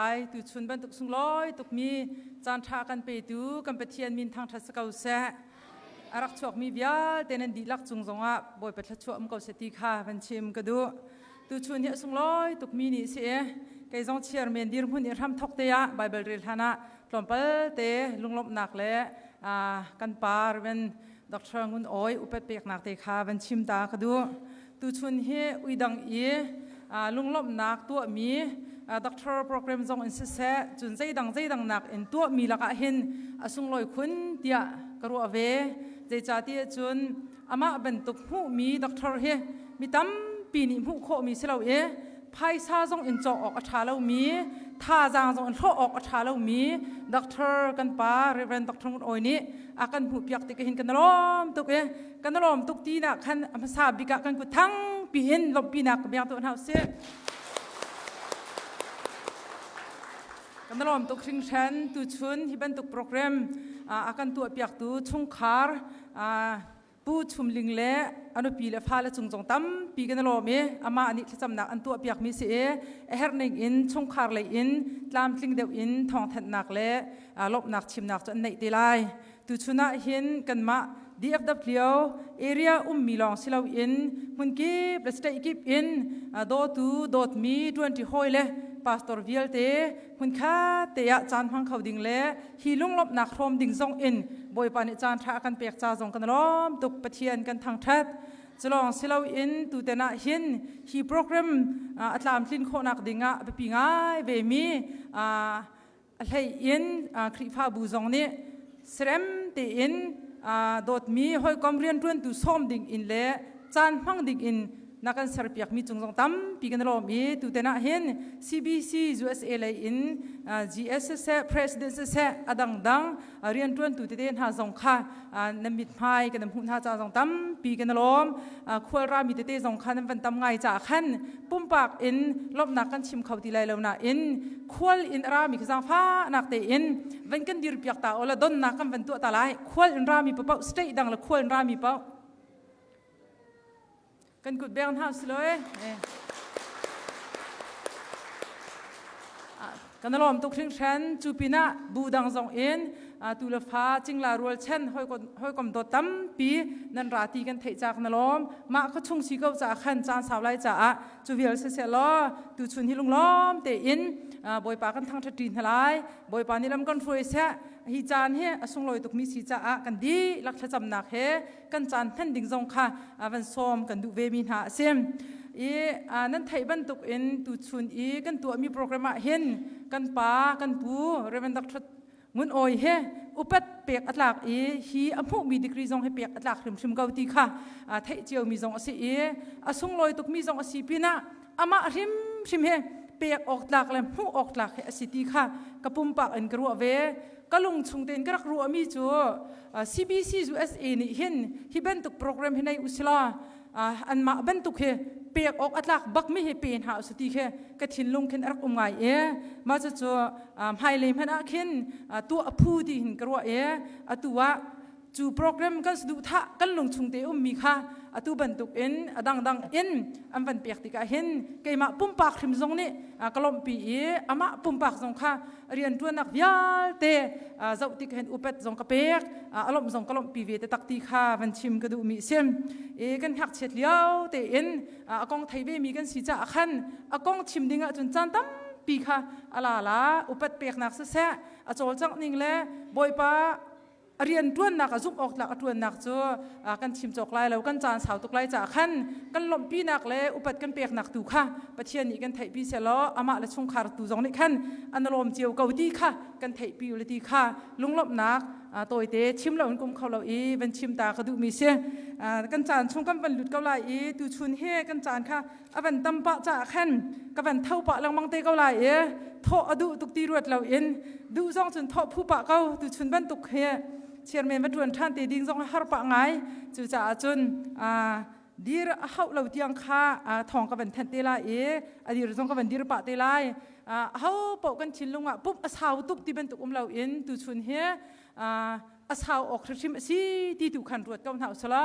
Ai tuchun bantuk sunglawi tukmi caan ṭha kan petu kan Pathian min thangṭhat si ko seh. A rak chuakmi vialte nan dihlak cung zongah Bawipa thluachuah um ko seh ti kha van chim ka duh. Tuchun hi a sunglawi tukmi ni si i kei zong chairman dirhmun i hram thok te ah Bible rel hlan ah tlawmpal te lunglawmhnak le kan pa Reverend Dr. Ngun Awi upat peknak te kha van chim ta ka duh. Tuchun hi uidang i lunglawmhnak tuahmi doctor program zong in siseh cun zeidang zeidang nak in tuahmi lakah hin a sunglawi khun tiah ka ruah ve. Zeicahtiah cun amah bantuk hmuhmi doctor hi mi tampi nih hmuh khawhmi si lo i phaisa zong in cawk awk a ṭha lomi thazaang zong in hlawh awk a ṭha lomi doctor kan pa Reverend Dr. Ngun Awi nih a kan hmuhpiak tik hin kan lawm tuk i kan lawm tuk ti nak khan a hmasa bik ah kan kut thang piin lawmhpinak ka biang tuah hna usih. Kan lawm tuk hringhran tuchun hi bantuk program a kan tuahpiaktu chungkhar Pu Chum Ling le a nupi le fale cung zong tampi kan lawm i amah nih thlacamnak an tuahpiakmi si i a herh ning in chungkhar lei in tlamtling deuh in thawngthanhnak le lawmhnak chimnak cu an neih te lai. Tuchun ah hin kanmah DFW area ummi lawng si loin hmunkip le state kip in dawtu dawtmi ṭuanṭi hawi le pastor vialte hmunkhat te ah caan hmang kho ding le hi lunglawmhnak hrawm ding zong in Bawipa nih caan ṭha a kan pek ca zong kan lawm tuk Pathian kan thangṭhat culawng si loin tuten ah hin hi program a tlamtlin khawhnak ding ah biapi ngai ve mi a hlei in Khrihfabu zong nih serem tein dawtmi hawikom rianṭuantu sawm ding in le caan hmang ding in na kan serpiakmi cung zong tampi kan lawm i tuten ah hin CBC USA lei in GS siseh President siseh a dangdang rianṭuantu tete hna zong kha na mithmai kan hmuh hna ca zong tampi kan lawm khualrami tete zong kha nan van tam ngai caah khan pumpak in lawmhnak kan chim kho ti lai lo nain khual in a rami zaangfahnak tein van kan dirpiak ta ola donnak kan van tuah ta lai khual in rami paoh state dang le khual in rami paoh kan kut beng hna si lo e kan lawm tuk hringhran cu pinah bu dang zong in tu le fa cingla rual chen hawikom dawt tampi nan ra ti kan theih cak na lawm mah kha chung si ko ca khan caan sau lai caah cu vial si se law tu chun hi lunglawm tein bawipa kan thangṭhat ṭi hna lai bawipa nih lam kan hruai seh hi caan hi a sunglawi tukmi si caah kan dihlak thlacamnak he kan caan hman ding zong kha van sawm kan duh ve mi hna a si i nan theih bantuk in tuchun i kan tuahmi program ah hin kan pa kan pu Reverend Dr. Ngun Awi he upat pek a tlak i hi a hmuhmi degree zong hi pek a tlak hrimhrim ko ti kha theih ciomi zong a si i a sunglawi tukmi zong a si pinah amah hrimhrim he pek awk tlak le hmuh awk tlak hi a si ti kha ka pumpak in ka ruah ve ka lung chung tein ka rak ruahmi cu CBC USA nih hin hi bantuk program hi nei usila anmah bantuk hi pek awk a tlak bakmi hi pe hna usi ti khi ka thinlung khin a rak um ngai i mah cucu hmailei hmanh ah khin tuah a phu ti hin ka ruah i atu ah cu program kan saduhthah kan lungchung te ummi kha atu bantuk in a dangdang in an van pek tikah hin keimah pumpak hrim zong nih ka lawmhpi i amah pumpak zong kha rianṭuannak vialte zoh tik hin upat zong ka pek a lawmh zong ka lawmhpi ve te tak ti kha van chim ka duhmi a si i kan ngakchiat lio tein a kong thei ve mi kan si caah khan a kong chim ding ahcun caan tampi kha a la la upat peknak siseh a cawlcangh ning le bawipa a rianṭuannak a zumh awk tlak a ṭuannak cu kan chim cawk lai lo kan caan sau tuk lai caah khan kan lawmhpinak le upat kan peknak tu kha Pathian nih kan theihpi sehlaw amah le chungkhar tu zong nih khan an lawm cio ko ti kha kan theihpi le ti kha lunglawmhnak tawite chim lo in kum kho lo i van chim ta ka duhmi si kan caan chung kan van lut ko lai i tuchun hi kan caan kha a van tam pah caah khan ka van tho pah lengmang te ko lai i thawh a duh tuk ti ruat lo in duh zong cun thawh phu pah ko tuchun bantuk hi chairman va ṭuan ṭhan te ding zong har pah ngai cucaah cun dir a hauh lo tiang kha thawng ka van thanh te lai i a dir zong ka van dir pah te lai ho paoh kan thinlung ah pumh a sau tuk ti bantuk um lo in tuchun hi a sau awk hrimhrim a si ti tu khan ruat ko hna usala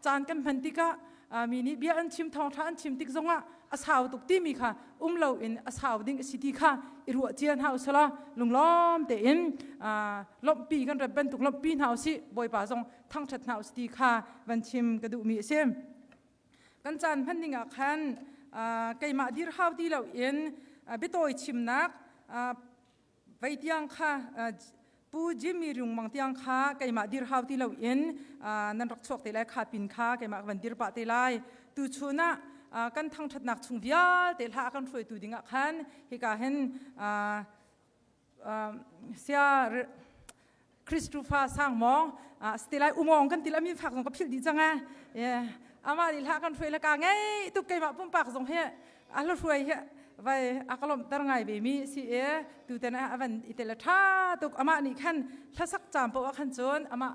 caan kan hman tikah. Mi nih bia an chim, thawngṭha an chim tik zongah a sau tuk timi kha um loin a sau ding a si ti kha i ruah cia hna usila, lunglawm tein lawmhpi kan rat bantuk lawmhpi hna usih, Bawipa zong thangṭhat hna usih ti kha van chim ka duhmi a si. Kan caan hman ding ah khan keimah dir hau ti loin biatawi chimnak vei tiang kha, Pu Jimmy Rungmang tiang kha keimah dir hau ti loin nan rak chuak te lai. Kha pin kha keimah van dir pah te lai. Tu chun ah kan thangṭhatnak chung vialte hla kan hruaitu ding ah khan hika hin sia Christopher Sangmong stilai umong kan til amin fak zong ka philh dih cang. Amah nih hla kan hruai la ka ngei tuk. Keimah pumpak zong hi a hla hruai hi vai a ka lawmhter ngai ve mi si e. Tuten a van i tel a tha tuk. Amah nih khan hlasak cam poah khan cun amah